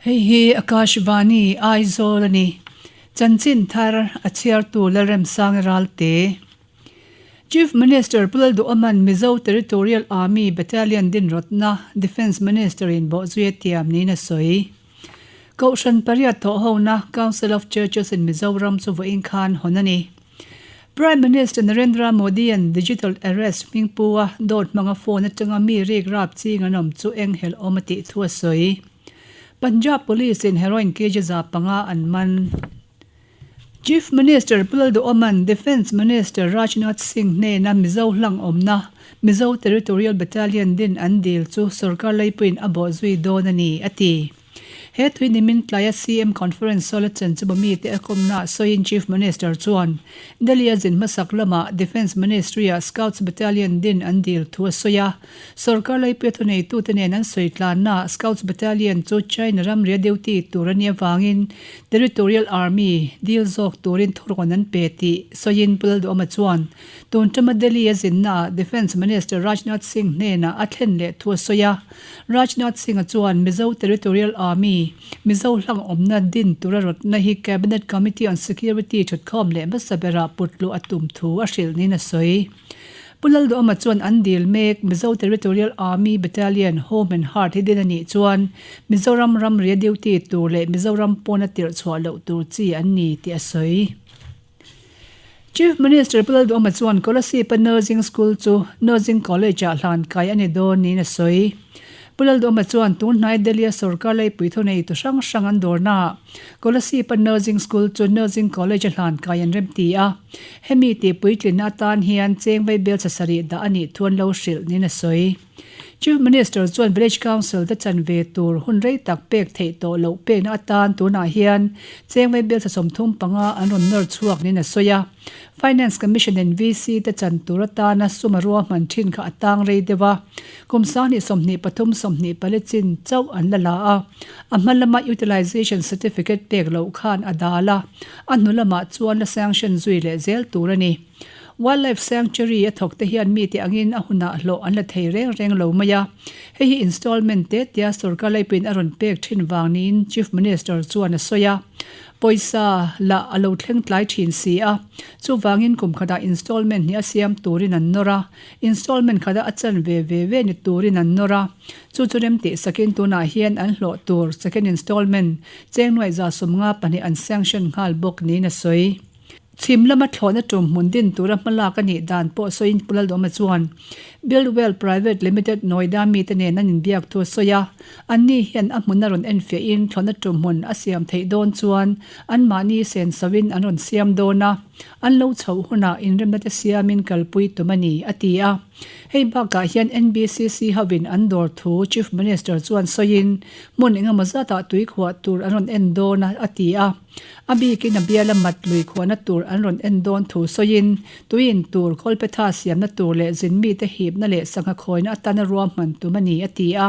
Hei hi Akashvani Aizawl a ni. Chanchin thar a chhiartu Lalremsangi Ralte. Chief Minister Pu Lalduhoman Mizo Territorial Army Battalion dinrawtna Defence Minister in bawhzui a tiam niin a sawi. Kohhran pariat thawhhona Council of Churches in Mizoram chu vawiin khan hawn a ni. Prime Minister Narendra Modi-a'n digital arrest hming pu a dawt hmanga phone atanga mi rik rap ching an awm chu eng helh awm a tih thu a sawi. Punjab Police in heroin kg 500 an man. Chief Minister Pu Lalduhoman Defence Minister Rajnath Singh hnena Mizo hlang awmna Mizo Territorial Battalion din an dil chu sorkar leipuiin a bawhzui dawn a ni, a ti. He tui nimin tlaia CM Conference Hall a chen chu mite a kawmnaah sawiin Chief Minister chuan Delhi a zin hmasak lamah Defence Ministry-ah Scouts Battalion din an dil thu a sawi a. Sorkar laipuia thuneitute nen an sawi tlannaah Scouts Battalion chu China ramria duty tur a nih avangin Territorial Army dil zawk turin thurawn an pe tih sawiin Pu Lalduhoma chuan tun tama Delhi a zinnaah Defence Minister Rajnath Singh hnenah a thlen leh thu a sawi a. Rajnath Singh-a chuan Mizo Territorial Army, Mizo hlang awmna din tura rawtna hi Cabinet Committee on Security thutkhawm leh hmasa berah putluh a tum thu a hrilh niin a sawi. Pu Lalduhama chuan an dil mek Mizo Territorial Army Battalion Home and Heart hi din a nih chuan Mizoram ramria duty tur leh Mizoram pawna tirh chhuah loh tur chi an ni tih a sawi. Chief Minister Pu Lalduhama chuan Kolasib-a Nursing School chu Nursing College-ah hlan kai a ni dawn niin a sawi. Pu Lalduhama chuan tun hnai Delhi-a sorkar leipui thuneitu hrang hrang an dawrnaah Kolasib-a Nursing School chu Nursing College-a hlan kai an remti a. Hemi tih puitlinna atan hian cheng vaibel chasarih dah a nih thu an lo hrilh niin a sawi. Chief Minister chuan Village Council te chan ve tur hun rei tak pek theih tawh loh pekna atan tunah hian cheng vaibel 35 an rawn nawr chhuak niin a sawi a. Finance Commission in VC te chan tur atana sum a ruahman thin kha a tang rei deuh a, kum 2023 24 chin chauh an la la a, a hma lama Utilization Certificate pek loh khan a dal a, a hnu lamah chuan la sanction zui leh zel tur a ni. Wildlife Sanctuary a thawk te hian mite angin a hunah hlawh an la thei reng reng lo mai a, hei hi installment te tia sorkar leipuiin a rawn pek thin vang niin Chief Minister chuan a sawi a. Pawisa lah a lo thleng tlai thin si a, chuvangin kum khatah installment hnih a siam turin an nawr a, installment khatah a chan ve ve ve ni turin an nawr a, chu chu remtih sakin tunah hian an hlawh tur second installment cheng nuaih 54 an sanction nghal bawk niin a sawi. Chhim lama thlawhna tum hmun din tura hmalak a nih dan pawh sawiin Pu Lalduhama chuan Buildwell Private Limited Noida mite nen an inbiak thu a sawi a, anni hian a hmun a rawn enfiahin thlawhna tum hmun a siam theih dawn chuan anmahni sensoin an rawn siam dawn a, an lo chhoh hunah inremna te siamin kalpui tum a ni, a ti a. Hei bakah hian NBCC hovin an dawr thu Chief Minister chuan sawiin hmun engemaw zatah tui khuah tur an rawn en dawn a, a ti a. A bikin a biala mat lui khuahna tur an rawn en dawn thu sawiin, tuiin tur, kawlpetha siamna tur leh zinmite hipna leh sangha khawina atana ruahman tum a ni, a ti a.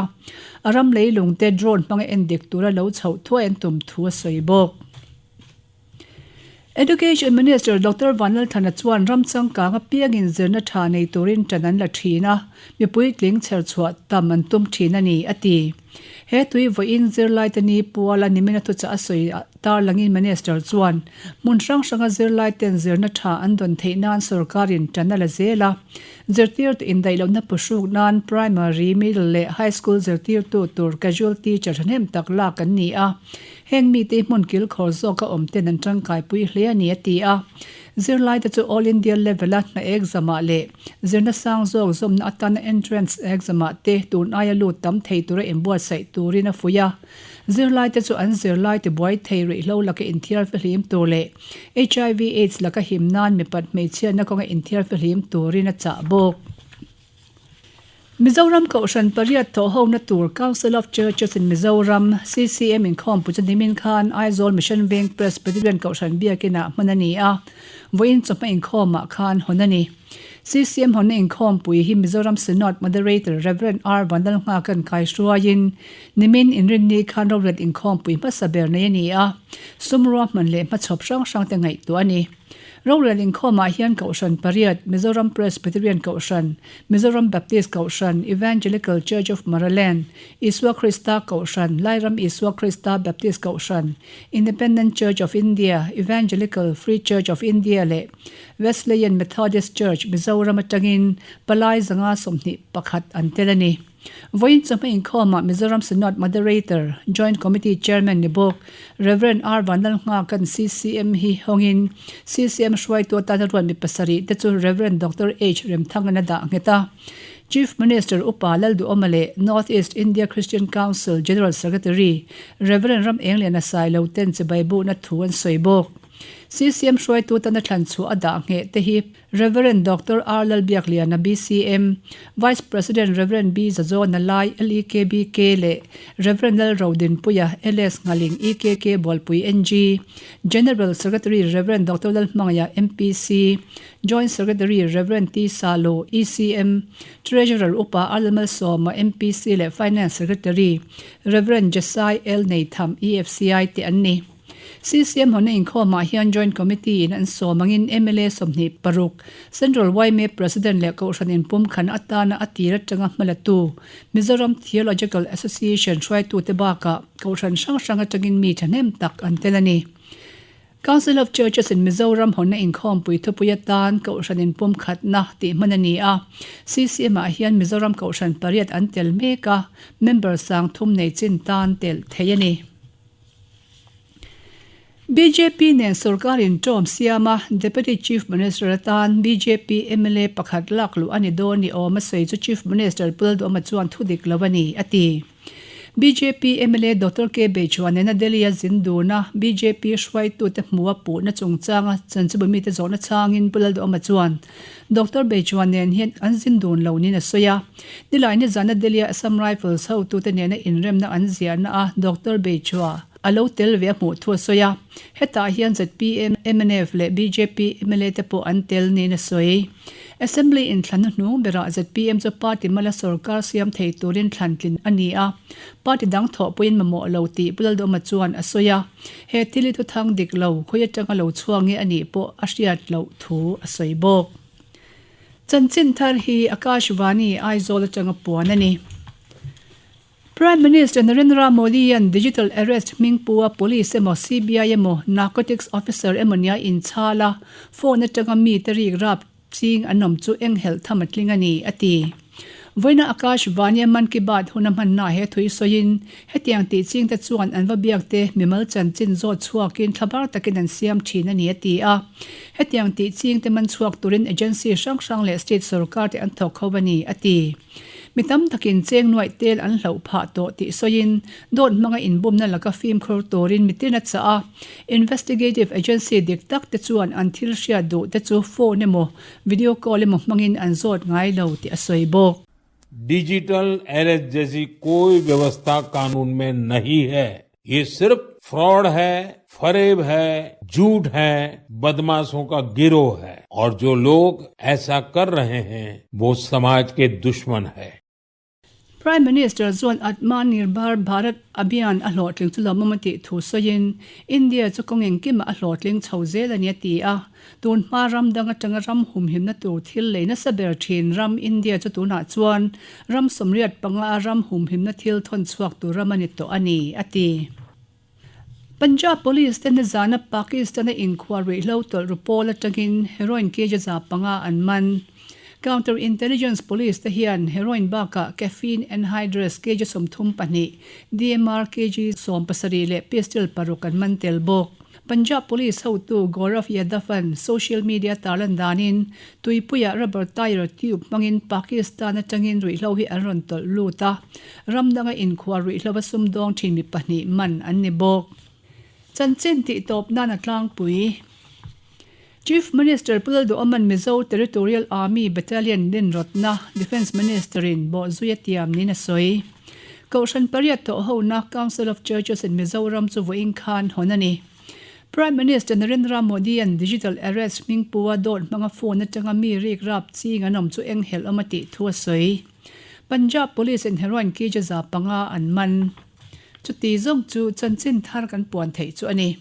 A ram leilungte drone hmanga en dik tura lo chhoh thuai an tum thu a sawi bawk. Education Minister Doctor Vanlalthana chuan ram changkang apiangin zirna tha nei turin tan an la thin a, mipui tling chher chhuah tam an tum thin a ni, a ti. He tui vawiin zirlaite ni puala nimina thuchah a sawi tarlangin Minister chuan hmun hrang hranga zirlaiten zirna tha an dawn theih nan sorkarin tan a la zel a, zirtirtu indaihlohna puhruk nan primary, middle leh high school zirtirtu tur casual teacher thahnem tak lak an ni a, heng mite hi hmun kilkhawr zawka awm ten an tangkaipui hle a ni, a ti a. Zirlaite chu All India level-a hna exam-ah leh zirna sang zawk zawmna atana entrance exam-ah te tun aia lut tam thei tura inbuatsaih turin a fuih a. Zirlaite chu an zirlai tibuai thei ruihhlo laka inthiar fihlim tur leh HIV aids laka him nan mipat hmeichhiatna kawnga inthiar fihlim turin a chah bawk. Mizoram Kohhran pariat thawhhona tur Council of Churches in Mizoram, CCM, inkhawmpui chu nimin khan Aizawl Mission Veng Presbyterian Kohhran Biakinah hman a ni a, vawiin chawhma inkhawmah khan hawn a ni. CCM hawnna inkhawmpui hi Mizoram Synod Moderator Rev. R. Vanlalnghakan kaihruaiin nimin Inrinni khan rorel inkhawmpui hmasa ber nei a ni a, sum ruahman leh hmachhawp hrang hrangte ngaihtuah a ni. Rorel inkhawmah hian Kohhran pariat, Mizoram Presbyterian Kohhran, Mizoram Baptist Kohhran, Evangelical Church of Maraland, Isua Krista Kohhran, Lairam Isua Krista Baptist Kohhran, Independent Church of India, Evangelical Free Church of India leh Wesleyan Methodist Church, Mizoram atangin palai 121 an tel a ni. Vawiin chawhma inkhawmah Mizoram Synod Moderator, Joint Committee Chairman ni bawk Rev. R. Vanlalnghaka'n CCM hi hawngin CCM hruaitu atana ruat mi pasarih te chu Rev. Doctor H. Remthanga'n a dah nghet a. Chief Minister Upa Lalduhawma leh North East India Christian Council General Secretary Rev. Ram Engliana Sailo ten chibai buhna thu an sawi bawk. CCM hruaitu atana thlan chhuah a dah ngheh te hi Rev. Doctor R. Lalbiakliana, BCM, Vice President Rev. B. Zazawna Lai, LEKBK, leh Rev. Lalrodinpuia, LS Nghaling, EKK Bualpui NG, General Secretary Rev. Doctor Lalhmangaia, MPC, Joint Secretary Rev. T. Salo, ECM, Treasurer Upa R. Lalmalsawma, MPC leh Finance Secretary Rev. Jesai L. Neitham, EFCI te an ni. CCM hawnna inkhawmah hian Joint Committee in an sawm angin mla 26, Central yma President leh Kohhran inpumkhan atana a tir atanga hmalatu Mizoram Theological Association hruaitute bakah Kohhran hrang hrang atangin mi thahnem tak an tel a ni. Council of Churches in Mizoram hawnna inkhawmpui thupui atan Kohhran inpumkhatna tih hman a ni a. CCM ah hian Mizoram Kohhran pariat an tel mek a, member 3000 nei chin tan telh theih a ni. Bjp nen sorkar inṭawm siam a, Deputy Chief Minister atan bjp mla pakhat lak luh a ni dawn ni awm a sawi chu Chief Minister Pu Lalduhoma chuan thu dik lo a ni, a ti. Bjp mla Doctor K Beichhua nena Delhi-a zin dun a, bjp hruaitute hmuha puhna chungchanga chanchinbu mite zawhna changin Pu Lalduhoma chuan Doctor Beichhua nen hian an zin dun lo niin a sawi a. Nilai nizana Delhi-a Assam Rifles hotute nena inremna an ziahna a Doctor Beichhua a lo tel ve a hmuh thu a sawi a. Hetah hian zpm, mnf leh bjp mla te pawh an tel niin a sawi. Assembly inthlanna hnung berah zpm chu party mala sorkar siam thei turin thlan tlin a ni a, party dang thawhpuiin mamawh lo tih Pu Lalduhoma chuan a sawi a. He thil hi thuthang dik lo, khawi atanga lo chhuak nge a nih pawh a hriat loh thu a sawi bawk. Chanchin thar hi Akashvani Aizawl atanga puan a ni. Prime Minister Narendra Modi-a'n digital arrest hming pu a police emaw CBI emaw narcotics officer emaw nia inchhal a, phone atanga mite rik rap ching an awm chu eng helh tham a tling a ni, a ti. Vawiina Akash Vani-a Mann Ki Baat hun a hmannaah he thui sawiin, hetiang tih chingte chuan an va biakte mimal chanchin zawt chhuakin thlabar takin an siam thin a ni, a ti a. Hetiang tih chingte man chhuak turin agency hrang hrang leh state sorkar te an thawk ho a ni, a ti. Mi tam takin cheng nuaih tel an hloh phah tawh tih sawiin dawt hmanga inbumna laka fimkhur turin mitin a chah a. Investigative agency dik tak te chuan an thil hriat duh te chu phone emaw video call emaw hmangin an zawt ngai lo tih a sawi bawk. Digital arrest जैसी कोई व्यवस्था कानून में नहीं है। ये सिर्फ फ्रॉड है, फरेब है, झूठ है, बदमाशों का गिरोह है और जो लोग ऐसा कर रहे हैं वो समाज के दुश्मन है। Prime Minister chuan Atmanirbhar Bharat Abhiyan a hlawhtling chu lawmawm a tih thu sawiin, India chu kawng engkimah a hlawhtling chho zel a ni a ti a. Tun hma ram dang atanga ram humhimna tur thil lei nasa ber thin ram India chu tunah chuan ram 85 a ram humhimna thil thawn chhuak tur ram a ni tawh a ni, a ti. Punjab Police te nizana Pakistan-a inkhuah ruihhlo tawlh ru pawl atangin heroin kg 500 an man. Counter Intelligence Police te hian heroin bakah caffeine anhydrous kg 32, DMR kg 17 leh pistol paruk an man tel bawk. Punjab Police hotu Gaurav Yadav-a'n social media tarlan danin tuipuiah rubber tyre tube hmangin Pakistan atangin ruihhlo hi an rawn tawlh lut a, ram danga inkhuah ruihhlo a sumdawng thin mi pahnih man an ni bawk. Chanchin tih tawp nan a tlangpui. Chief Minister Pu Lalduhawma'n Mizo Territorial Army Battalion dinrawtna Defence Minister-in bawhzui a tiam niin a sawi. Kohhran pariat thawh hona Council of Churches in Mizoram chu vawiin khan hawn a ni. Prime Minister Narendra Modi-a'n digital arrest hming pu a dawt hmanga phone atanga mi rik rap ching an awm chu eng helh awm a tih thu a sawi. Punjab Police-in heroin kg 500 an man. Chuti zawng chu chanchin thar kan puan theih chu a ni.